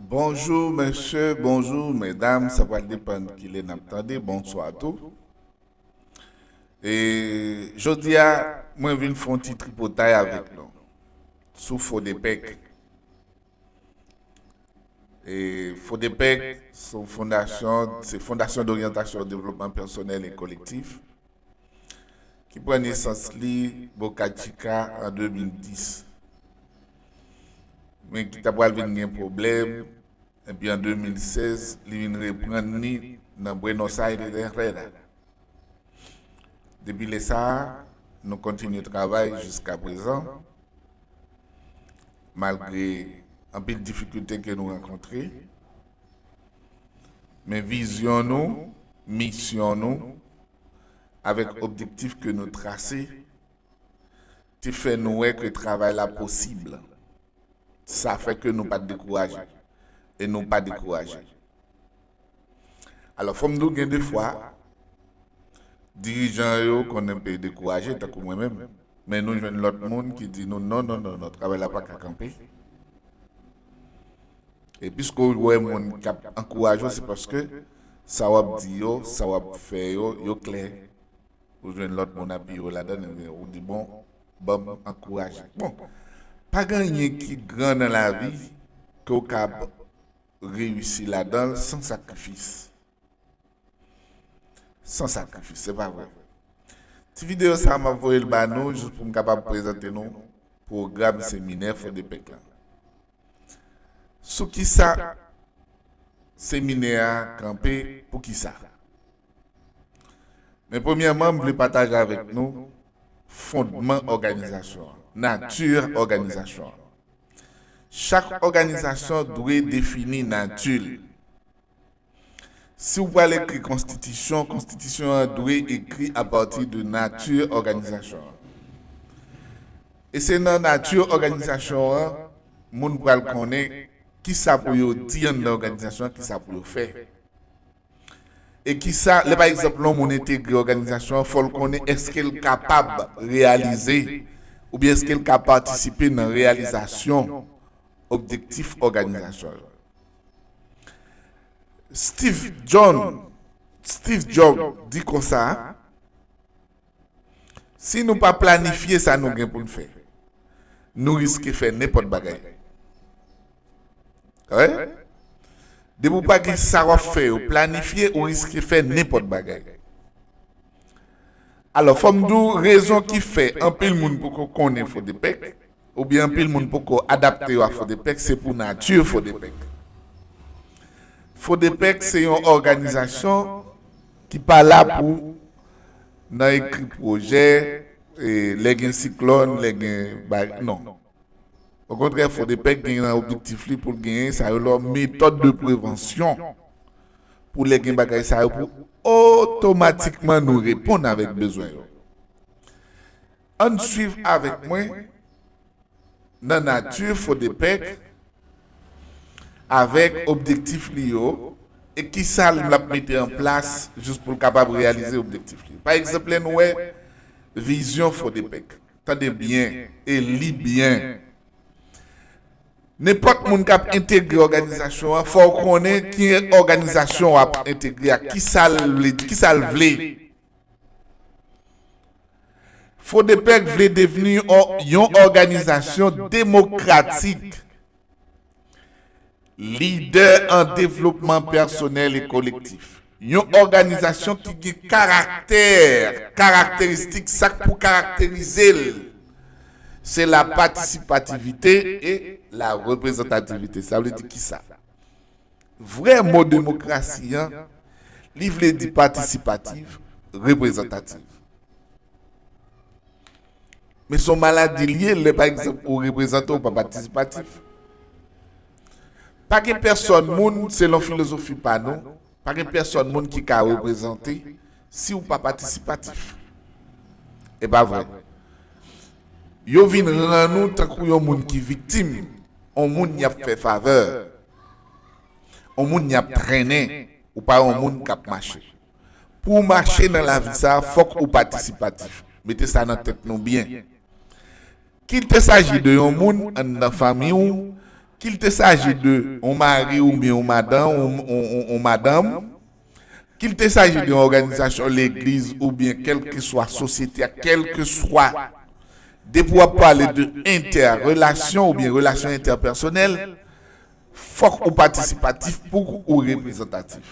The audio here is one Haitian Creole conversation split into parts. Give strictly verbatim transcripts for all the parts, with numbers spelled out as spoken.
Bonjou mesye, bonjou medam, sa pral depann kilè n ap tande, bonswa tou. E jodi a, mwen vin fè yon ti tripotay avèk nou sou Fodepec. E Fodepec, se yon fondasyon, se Fondation d'Orientation au Développement Personnel et Collectif, ki pran nesans li Boca Chica an de mil dis. Men ki ta pral vin gen pwoblèm, epi an de mil sèz, li vin reprann li nan Buenos Aires Herrera. Depi lè sa a, nou kontinye travay jiska prezan, malgre anpil difikilte ke nou rankontre. Men vizyon nou, misyon nou, avèk objektif ke nou trase, te fè nou wè ke travay la posib. Sa fè ke nou pa t dekouraje. E nou pa dekouraje. Alò, fò m di w, gen de fwa, dirijan yo konn enpe dekouraje, tankou mwen menm. Men nou jwenn lòt moun ki di nou, non, non, non, non, travay la pa ka kanpe. E piske w wè moun k ap ankouraje w, se paske sa w ap di yo, sa w ap fè yo, yo klè. Ou jwenn lòt moun apiye w ladan l, ebyen, ou di, bon, ban m ankouraje. Bon, pa gen anyen ki gran nan lavi ke w kab reyisi ladan l san sakrifis. San sakrifis, se pa vre. Ti videyo sa a, m ap voye l ba nou jis pou m kapab prezante nou pwogram seminè Fodepec la. Sou kisa seminè a kanpe, poukisa? Men premyèman, m vle pataje avèk nou fondman òganizasyon an, nati òganizasyon an. Chak òganizasyon dwe defini nati l. Si w pral ekri konstitisyon, konstitisyon an dwe ekri apati de nati òganizasyon an. E se nan nati òganizasyon an, moun pral konnen kisa pou yo di anndan òganizasyon an, kisa pou yo fè. E kisa, lè pa egzanp, yon moun entegre òganizasyon an, fò l konnen èske l kapab reyalize oubyen èske l ka patisipe nan reyalizasyon objektif òganizasyon yo. Steve John, Steve Jobs di konsa, si nou pa planifye sa nou gen pou n fè, nou riske fè nenpòt bagay. Wi. Depi w pa gen sa w ap fè yo planifye, ou riske fè nenpòt bagay. Alò, fò m di w rezon ki fè anpil moun poko konnen Fodepec, oubyen anpil moun poko adapte yo a Fodepec, se pou nati Fodepec. Fodepec se yon òganizasyon ki pa la pou nan ekri pwojè, e, lè gen siklòn, lè gen ba-, non. Okontrè, Fodepec gen nan objektif li pou l genyen sa yo lò metòd de prevansyon pou lè gen bagay sa yo pou otomatikman nou reponn avèk bezwen yo. Ann swiv avèk mwen nan nati Fodepec avèk objektif li yo e kisa l ap mete an plas jis pou l kapab reyalize objektif li. Pa egzanp, lè nou wè vizyon Fodepec, tande byen e li byen. Nenpòt moun k ap entegre òganizasyon an, fò w konnen ki òganizasyon w ap entegre a, kisa l vle di, kisa l vle. Fodepec vle devni yon, yon òganizasyon demokratik, lidè an devlopman pèsonèl e kolektif. Yon òganizasyon ki gen karaktè, karakteristik, sa k pou karakterize l, se la patisipativite e la reprezantativite. Sa vle di kisa? Vrè mo demokrasi an, li vle di patisipatif, reprezantatif. Men se yon maladi l ye, lè, pa egzanp, ou reprezante, ou pa patisipatif. Pa gen pèsòn moun, selon filozofi pa nou, pa gen pèsòn moun ki ka reprezante si ou pa patisipatif. E pa vre. Yo vin rann ou tankou yon moun ki viktim, yon moun y ap fè favè, yon moun y ap trennen, ou pa yon moun k ap mache. Pou w mache nan lavi sa a, fòk ou patisipatif. Mete sa nan tèt nou byen. Kit il s'agit de yon moun anndan fanmi w, Qu'il te s'agit de yon mari oubyen yon madan, yon, yon, yon, yon madanm, qu'il te s'agit de yon òganizasyon legliz oubyen kèlkeswa sosyete a, kèlkeswa, depi w ap pale de entè, relasyon oubyen relasyon entèpèsonèl, fòk ou patisipatif pou ou reprezantatif.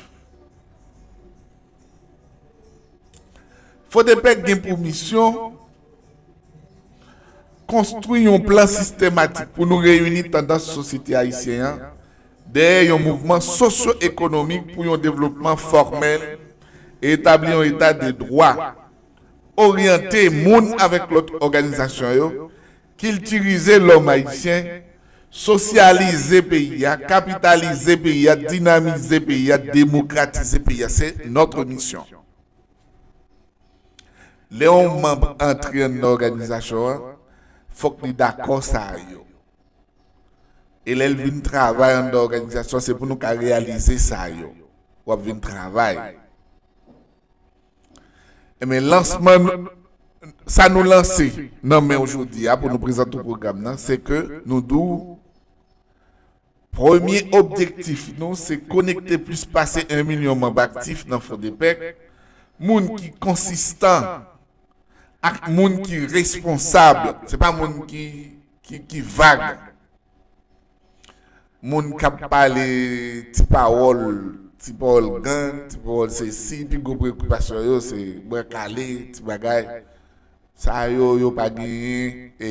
Fodepec gen pou misyon konstwi yon plan sistematik pou nou reyini tandans sosyete ayisyen an dèyè yon mouvman sosyo-ekonomik pou yon devlopman fòmèl e etabli yon eta de dwa, oryante moun avèk lòt òganizasyon yo, kiltirize lòm ayisyen, sosyalize peyi a, kapitalize peyi a, dinamize peyi a, demokratize peyi a. Se notre mission. Lè yon manm antre anndan òganizasyon an, fòk li dakò sa yo. E lè l vin travay anndan òganizasyon, se pou nou ka reyalize sa yo. W ap vin travay. Ebyen, lansman, sa nou lanse nan men w jodi a pou nou prezante w pwogram nan, se ke nou di w, premye objektif nou, se konekte plis pase en milyon manm aktif nan Fodepec, moun ki konsistan ak moun ki responsab, se pa moun ki, ki, ki vag. Moun k ap pale ti pawòl, ti pawòl gang, ti pawòl sesi, pi gwo preokipasyon yo se bwa kale, ti bagay. Sa yo, yo pa genyen, e,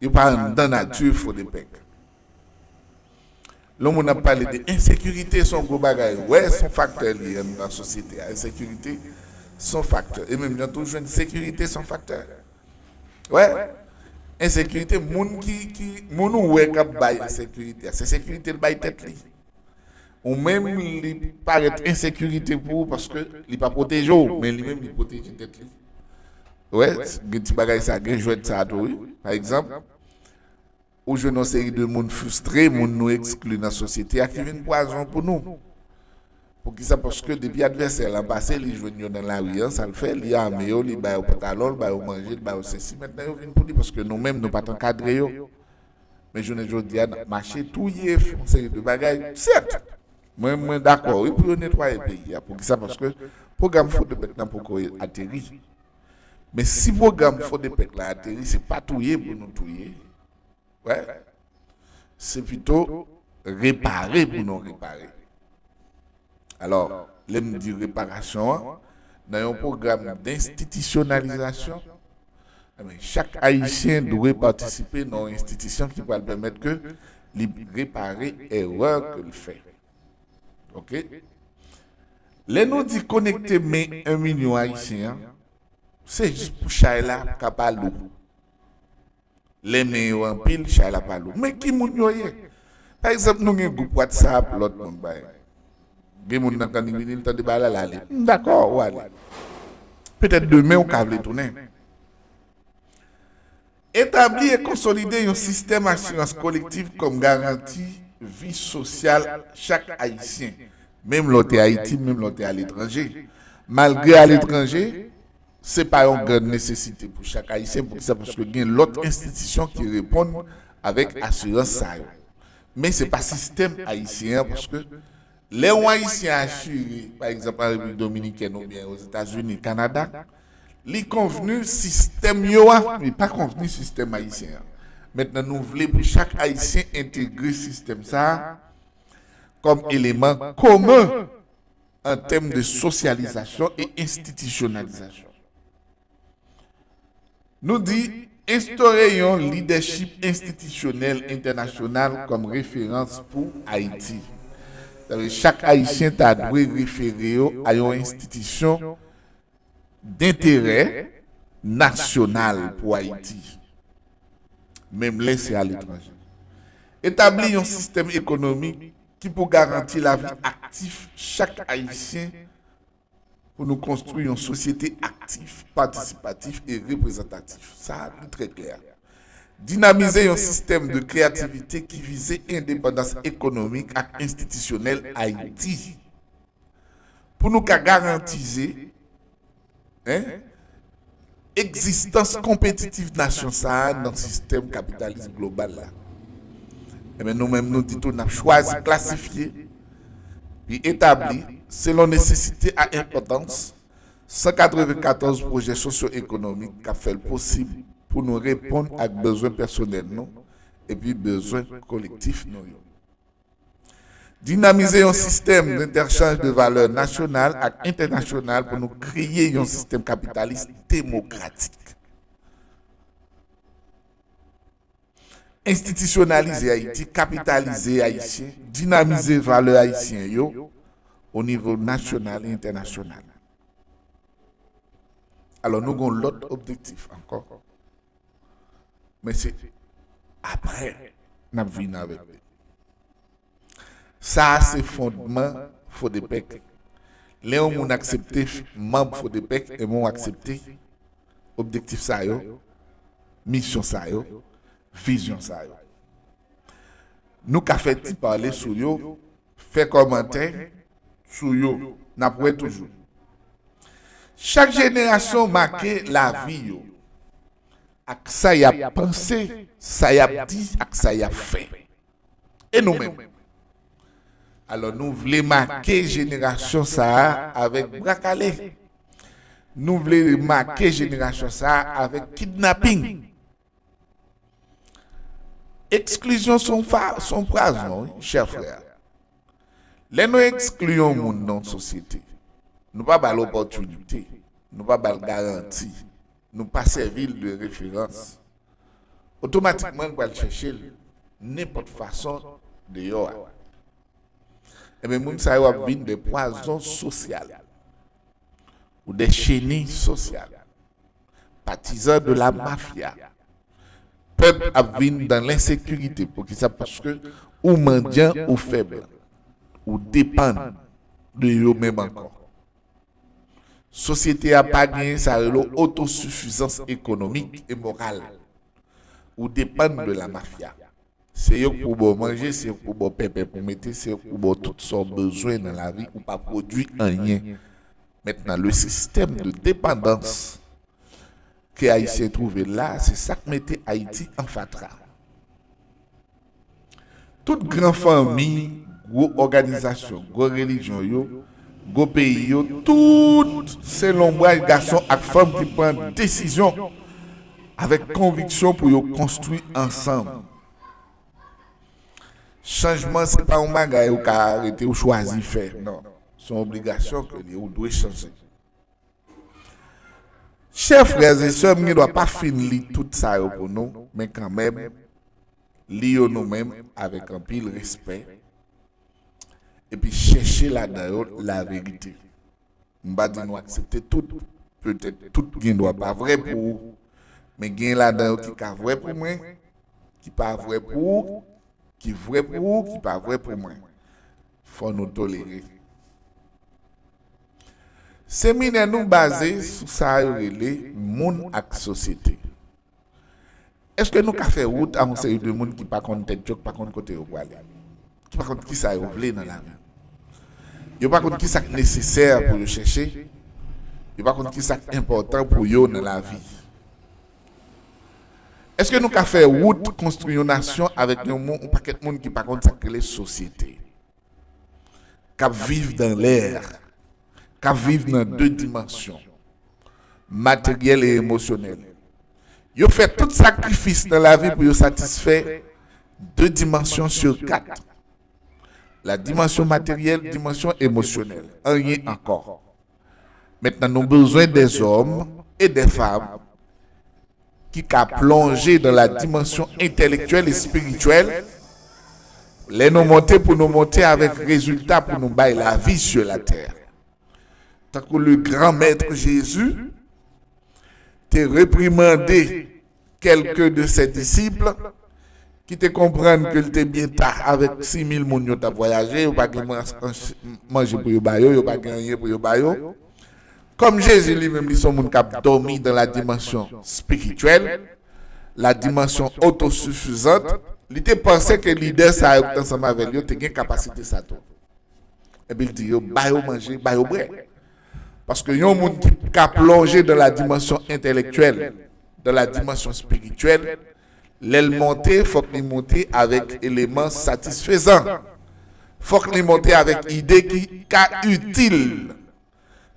yo pa anndan nati Fodepec. Lè moun ap pale de ensekirite, se yon gwo bagay. Wè, se yon faktè li ye nan sosyete a. Ensekirite, se yon faktè. E menm jan tou, jwenn sekirite, se yon faktè. Wè, ensekirite, moun ki, ki, moun ou wè k ap bay ensekirite a, se sekirite l bay tèt li. Ou menm, li parèt ensekirite pou ou paske li pa pwoteje w, men li menm, li pwoteje tèt li. Wè, gen ti bagay sa, gen jwèt sa tou, wi. Pa egzanp, ou jwenn yon seri de moun fristre, moun nou ekskli nan sosyete a ki vin pwazon pou nou. Poukisa? Paske depi advèsè lan pase, li jwenn yo nan lari an, sa l fè, li ame yo, li ba yo pantalon, li ba yo manje, li ba yo sesi, mentnan yo vin pou li, paske nou menm, nou pa t ankadre yo. Men jounen jodi a, n ap mache touye, fè yon seri de bagay. Sèt, mwen, mwen dakò, wi, pou yo netwaye peyi a. Poukisa? Paske pwogram Fodepec lan poko ateri. Men si pwogram Fodepec la ateri, se pa touye pou nou touye. Wè. Se pito repare pou nou repare. Alò, lè m di reparasyon an, nan yon pwogram denstitisyonalizasyon, enben, chak Ayisyen dwe patisipe nan yon enstitisyon ki pral pèmèt ke li repare erè ke l fè. Oke? Lè nou di konekte men en milyon Ayisyen an, se jis pou chay la ka pa lou. Lè men yo anpil, chay la pa lou. Men ki moun yo ye? Pa egzanp, nou gen gwoup WhatsApp, lòt moun bay. Gen moun nan Kanni Vini, l tande bagay la, l ale. M dakò, ou ale. Petèt demen, ou ka vle tounen. Etabli e konsolide yon sistèm asirans kolektif kòm garanti vi sosyal chak Ayisyen, menm lè w te Ayiti, menm lè w te aletranje. Malgre aletranje, se pa yon grann nesesite pou chak Ayisyen. Poukisa? Paske gen lòt enstitisyon ki reponn avèk asirans sa yo. Men se pa sistèm ayisyen an, paske lè yon Ayisyen asire, pa egzanp, an Repiblik Dominikèn oubyen Ozetazini, Kanada, li konvni sistèm yo a, li pa konvni sistèm ayisyen an. Mentnan, nou vle pou chak Ayisyen entegre sistèm sa a kòm eleman komen an tèm de sosyalizasyon e enstitisyonalizasyon. Nou di, enstore yon lidèchip enstitisyonèl entènasyonal kòm referans pou Ayiti. Sa vle di, chak Ayisyen ta dwe refere yo a yon enstitisyon denterè nasyonal pou Ayiti, menm lè se aletranje. Etabli yon sistèm ekonomik ki pou garanti lavi aktif chak Ayisyen pou nou konstwi yon sosyete aktif, patisipatif e reprezantatif. Sa, li trè klè. Dinamize yon sistèm de kreyativite ki vize endepandans ekonomik ak enstitisyonèl Ayiti. Pou nou ka garantize, en, egzistans konpetitif nasyon sa a nan sistèm kapitalis global la. Ebyen, nou menm, nou di tou, n ap chwazi klasifye, pi etabli, selon nesesite ak enpòtans, san katrevenkatòz pwojè sosyo-ekonomik k ap fè l posib pou nou reponn ak bezwen pèsonèl nou epi bezwen kolektif nou yo. Dinamize yon sistèm dentèchanj de valè nasyonal ak entènasyonal pou nou kreye yon sistèm kapitalis demokratik. Enstitisyonalize Ayiti, kapitalize Ayisyen, dinamize valè ayisyen yo o nivo nasyonal e entènasyonal. Alò, nou gen yon lòt objektif ankò, men se apre n ap vin avèk li. Sa a se fondman Fodepec. Lè yon moun aksepte manm Fodepec, e moun aksepte objektif sa yo, misyon sa yo, vizyon sa yo. Nou ka fè ti pale sou yo, fè kòmantè sou yo, n ap wè toujou. Chak jenerasyon make lavi yo ak sa y ap panse, sa y ap di ak sa y ap fè. E nou menm? Alò, nou vle make jenerasyon sa a avèk bra kale. Nou vle make jenerasyon sa a avèk kidnaping. Eksklizyon se yon fa- se yon pwazon, wi, chè frè. Lè nou ekskli yon moun nan yon sosyete, nou pa ba l opòtinite, nou pa ba l garanti, nou pa sèvi l de referans, otomatikman l pral chèche l nenpòt fason deyò a. Ebyen, moun sa yo ap vin de pwazon sosyal ou de cheni sosyal, patizan de la mafya. Pèp ap vin dan lensekirite. Poukisa? Paske ou mandyan, ou fèb, ou depann de yo menm ankò. Sosyete a pa genyen sa rele otosifizans ekonomik e moral. Ou depann de la mafya. Se yo k pou ba w manje, se yo k pou ba w pèpè pou mete, se yo k pou ba w tout sa w bezwen nan lavi, ou pa pwodui anyen. Mentnan, le système de dépendance ke Ayisyen twouve l la, se sa k mete Ayiti an fatra. Tout gran fanmi, gwo òganizasyon, gwo relijyon yo, gwo peyi yo, tout se lonbray gason ak fanm ki pran desizyon avèk konviksyon pou yo konstwi ansanm. Chanjman se pa yon bagay ou ka rete ou chwazi fè, non. Se yon obligasyon ke li, ou dwe chanje. Chè frè e sè, m gen dwa pa fin li tout sa yo pou nou, men kanmenm, li yo nou menm avèk anpil respè, epi chèche ladan yo laverite. M pa di nou aksepte tout, petèt tout gen dwa pa vrè pou ou, men gen ladan yo ki ka vrè pou mwen, ki pa vrè pou ou, ki vrè pou ou, ki pa vrè pou mwen. Fò nou tolere. Seminè nou baze sou sa yo rele moun ak sosyete. Èske nou ka fè wout a yon seri de moun ki pa konn tèt yo, ki pa konn kote yo prale, ki pa konn kisa yo vle nan lavi? Yo pa konn kisa k nesesè pou yo chèche, yo pa konn kisa k enpòtan pou yo nan lavi. Èske nou ka fè wout konstwi yon nasyon avèk yon moun, yon pakèt moun ki pa konn sa k rele sosyete, k ap viv dan lè, k ap viv nan de dimansyon, materyèl e emosyonèl? Yo fè tout sakrifis nan lavi pou yo satisfè de dimansyon sur kat. La dimansyon materyèl, dimansyon emosyonèl, anyen ankò. Mentnan, nou bezwen dèzòm e dèfanm ki ka plonje dans la dimension intellectuelle et spirituelle. Lè nou monte, pou nou monte avèk rezilta pou nou bay lavi sur la terre. Tankou le grand maître Jésus te reprimande quelques de ses disciples ki te konprann ke l te byen ta avèk sis mil moun yo t ap vwayaje, yo pa gen manje pou yo ba yo, yo pa gen anyen pou yo ba yo. Kòm Jezi li menm, li se yon moun k ap dòmi dans la dimension spirituelle, la dimension autosuffisante, li te panse ke lidè sa yo ki t ansanm avè l yo te gen kapasite sa tou. Epi l di yo, ba yo manje, ba yo bwè. Paske yon moun ki ka plonje dans la dimension intellectuelle, dans la dimension spirituelle, Lè l monte, fòk li monte avèk eleman satisfezan. Fòk li monte avèk ide ki ka itil.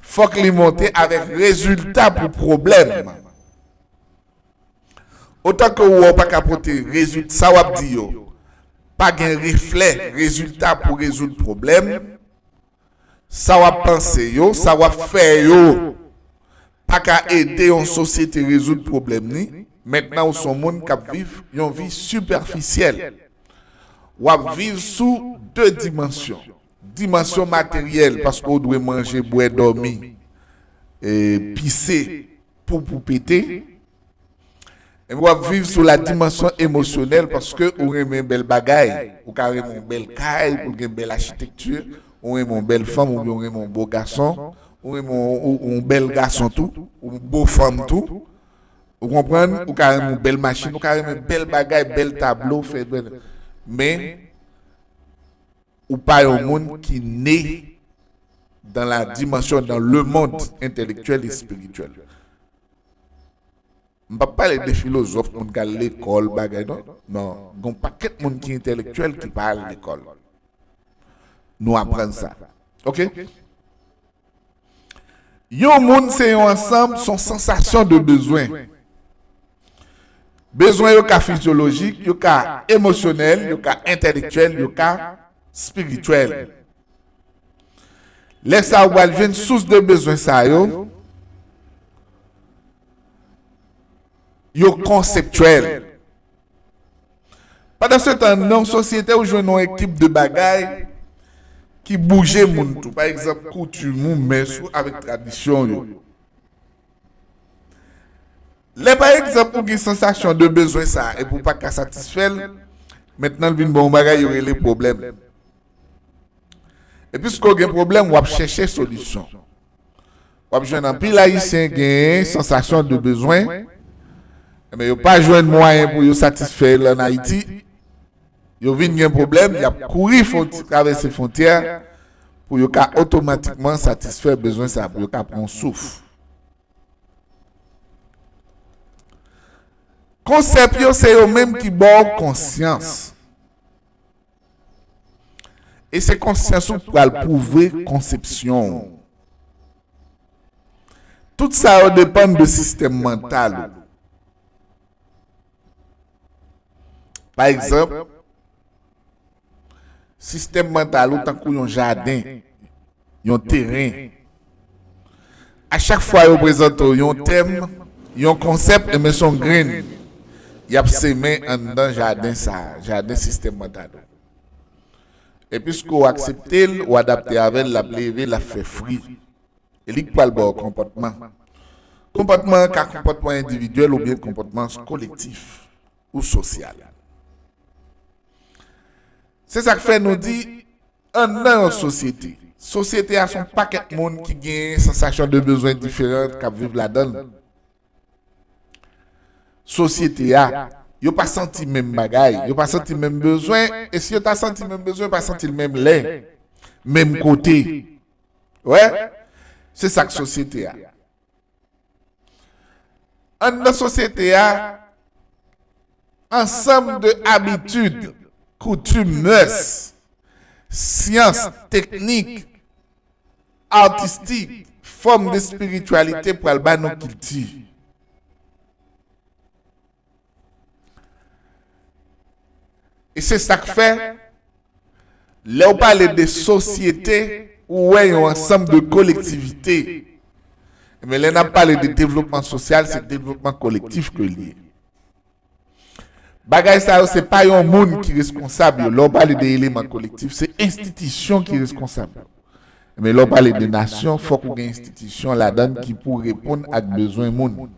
Fòk li monte avèk rezilta pou pwoblèm. Otan ke ou wè w pa ka pote rezilta, sa w ap di yo pa gen reflè rezilta pou rezoud pwoblèm, sa w ap panse yo, sa w ap fè yo pa ka ede yon sosyete rezoud pwoblèm ni. Mentnan, ou se yon moun k ap viv yon vi sipèfisyèl. W ap viv sou de dimansyon. Dimansyon materyèl, paske w dwe manje, bwè, dòmi, e, pise, pou, pou pete. Epi w ap viv sou la dimansyon emosyonèl, paske ou renmen bèl bagay. Ou ka renmen yon bèl kay, pou l gen bèl achitekti. Ou renmen yon bèl fanm, oubyen ou renmen yon bo gason. Ou renmen yon, yon, yon bèl gason tou, yon bo fanm tou. Ou konprann? Ou ka renmen yon bèl machin, ou ka renmen bèl bagay, bèl tablo, fè bèl. Men, ou pa yon moun ki ne dans la dimension, dans le monde intellectuel et spirituel. M p ap pale de filozòf, moun k al lekòl, bagay, non. Non, gen yon pakèt moun ki entèlektyèl ki pa al lekòl. Nou aprann sa. Oke? Yon moun se yon ansanm, se yon sansasyon de bezwen. Bezwen yo ka fizyolojik, yo ka emosyonèl, yo ka entèlektyèl, yo ka espirityèl. Lè sa a, ou pral jwenn sous de bezwen sa yo, yo konseptyèl. Pandan se tan, nan yon sosyete, ou jwenn yon ekip de bagay ki bouje moun tou. Pa egzanp, koutim ou, mès ou, avèk tradisyon yo. Lè, pa egzanp, ou gen sansasyon de bezwen sa a, epi ou pa ka satisfè l, mentnan l vin ba w yon bagay yo rele pwoblèm. E piske w gen pwoblèm, w ap chèche solisyon. W ap jwenn anpil Ayisyen gen sansasyon de bezwen, men yo pa jwenn mwayen pou yo satisfè l ann Ayiti. Yo vin gen pwoblèm, y ap kouri fwonti-, travèse fwontyè pou yo ka otomatikman satisfè bezwen sa, pou yo ka pran yon souf. Konsèp yo, se yo menm ki ba w konsyans. E se konsyans ou k pral pwouve konsepsyon w. Tout sa yo depann de sistèm mantal ou. Pa egzanp, sistèm mantal ou tankou yon jaden, yon teren. A chak fwa yo prezante w yon tèm, yon konsèp, enben se yon grenn y ap semen anndan jaden sa a, jaden sistèm mantal ou. E piske w aksepte l, w adapte avè l, l ap leve, l ap fè fwi. E li k pral ba w konpòtman. Konpòtman an ka konpòtman endividyèl oubyen konpòtman kolektif ou sosyal. Se sa k fè nou di, anndan yon sosyete, sosyete a se yon pakèt moun ki gen sansasyon de bezwen diferan k ap viv ladan l. Sosyete a, yo pa santi menm bagay, yo pa santi menm bezwen, e si yo ta santi menm bezwen, yo pa santi l menm lè, menm kote. Wè? Se sa k sosyete a. Anndan sosyete a, ansanm de abitid, koutim, mès, syans, teknik, atistik, fòm de espirityalite pral ba nou kilti. E se sa k fè, lè w pale de sosyete, ou wè yon ansanm de kolektivite. Men lè n ap pale de devlopman sosyal, se devlopman kolektif ke l ye. Bagay sa yo, se pa yon moun ki reskonsab yo. Lè w pale de eleman kolektif, se enstitisyon ki reskonsab yo. Men lè w pale de nasyon, fòk ou gen enstitisyon ladan l ki pou reponn ak bezwen moun.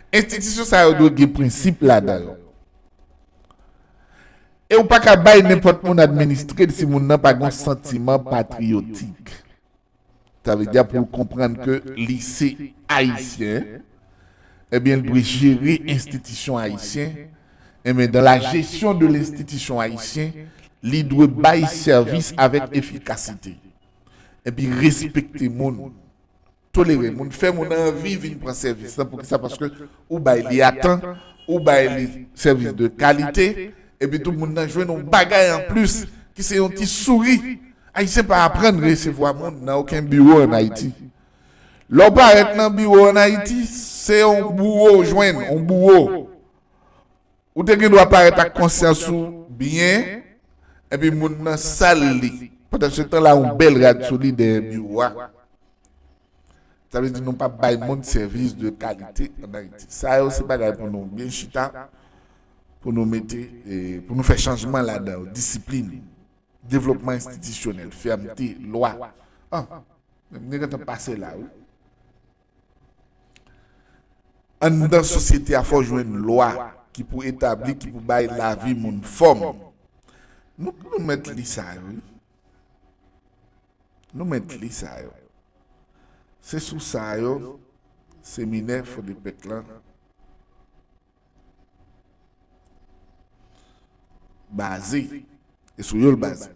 Enstitisyon sa yo dwe gen prensip ladan yo. E ou pa ka bay nenpòt moun administre l si moun nan pa gen yon santiman patriyotik. Sa vle di pou l konprann ke li se ayisyen, ebyen, l dwe jere enstitisyon ayisyen. Ebyen, dans la gestion de l'institution haïtienne, li dwe bay sèvis avèk efikasite. Epi respekte moun. Tolere moun, fè moun anvi vin pran sèvis lan. Poukisa? Paske ou bay li a tan, ou bay li sèvis de kalite, epi tou moun nan jwenn yon bagay anplis, ki se yon ti souri. Ayisyen pa aprann resevwa moun nan okenn biwo ann Ayiti. Lè w parèt nan biwo ann Ayiti, se yon bouwo w jwenn, yon bouwo. Ou te gen dwa parèt ak konsyans ou byen, epi moun nan sal li. Pandan se tan la, yon bèl rad sou li dèyè biwo a. Sa vle di nou p ap bay moun sèvis de kalite ann Ayiti. Sa yo se bagay pou nou byen chita, pou nou mete, eh, pou nou fè chanjman ladan yo, disiplin, devlopman enstitisyonèl, fèmte, lwa. Ah, nou gentan pase la, wi. Anndan sosyete a, fò w jwenn lwa ki pou etabli, ki pou bay lavi moun fòm. Nou, nou mèt li sa yo, wi. Nou mèt li sa yo. Se sou sa yo, seminè Fodepèk lan baze. E sou yo l baze.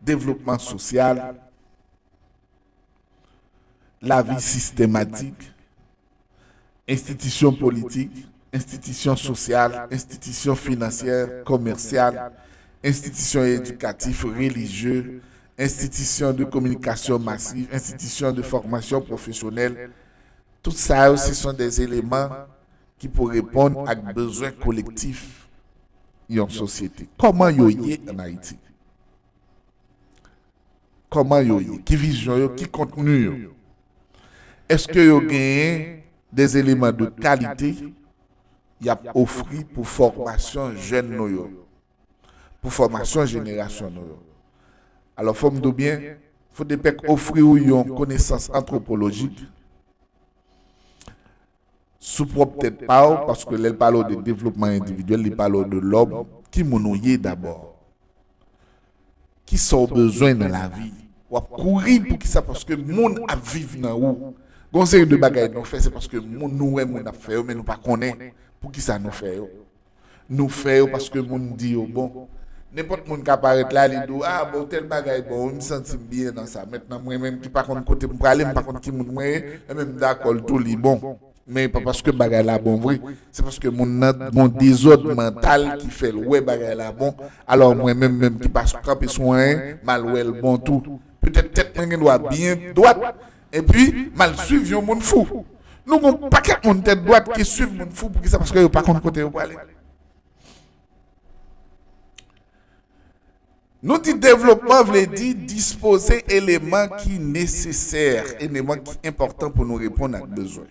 Devlopman sosyal, lavi sistematik, enstitisyon politik, enstitisyon sosyal, enstitisyon finansyè, komèsyal, enstitisyon edikatif, relijye, enstitisyon de kominikasyon masiv, enstitisyon de fòmasyon pwofesyonèl. Tout sa yo, se son des éléments ki pou reponn ak bezwen kolektif yon sosyete. Kòman yo ye ann Ayiti? Kòman yo ye? Ki vizyon yo? Ki kontni yo? Èske yo genyen des éléments de qualité y ap ofri pou fòmasyon jèn nou yo, pou fòmasyon jenerasyon nou yo? Alò, fò m di w byen, Fodepèk ofri w yon konesans antwopolojik sou pwòp tèt pa w, paske lè l pale w de devlopman endividyèl, li pale w de lòm, ki moun ou ye dabò? Ki sa w bezwen nan lavi? W ap kouri pou ki sa? Paske moun ap viv nan ou. Gon seri de bagay nou fè, se paske moun, nou wè moun ap fè yo, men nou pa konnen pou ki sa nou fè yo. Nou fè yo paske moun di yo bon. Nenpòt moun ka parèt la, li di w, "Ah, bon, tèl bagay bon, wi, m santi m byen nan sa." Mentnan, mwen menm ki pa konn kote m prale, m pa konn ki moun mwen ye, e menm m dakò l tou, li bon. Men pa paske bagay la bon vre, se paske moun nan gon dezòd mantal ki fè l wè bagay la bon. Alò, mwen menm, menm ki pa kanpe sou anyen, m al wè l bon tou. Petèt tèt mwen gen dwa byen dwat, epi m al swiv yon moun fou. Nou gon pakèt moun tèt dwat ki swiv moun fou, poukisa? Paske yo pa konn kote yo prale. Nou di devlopman vle di dispoze eleman ki nesesè, eleman ki enpòtan pou nou reponn ak bezwen.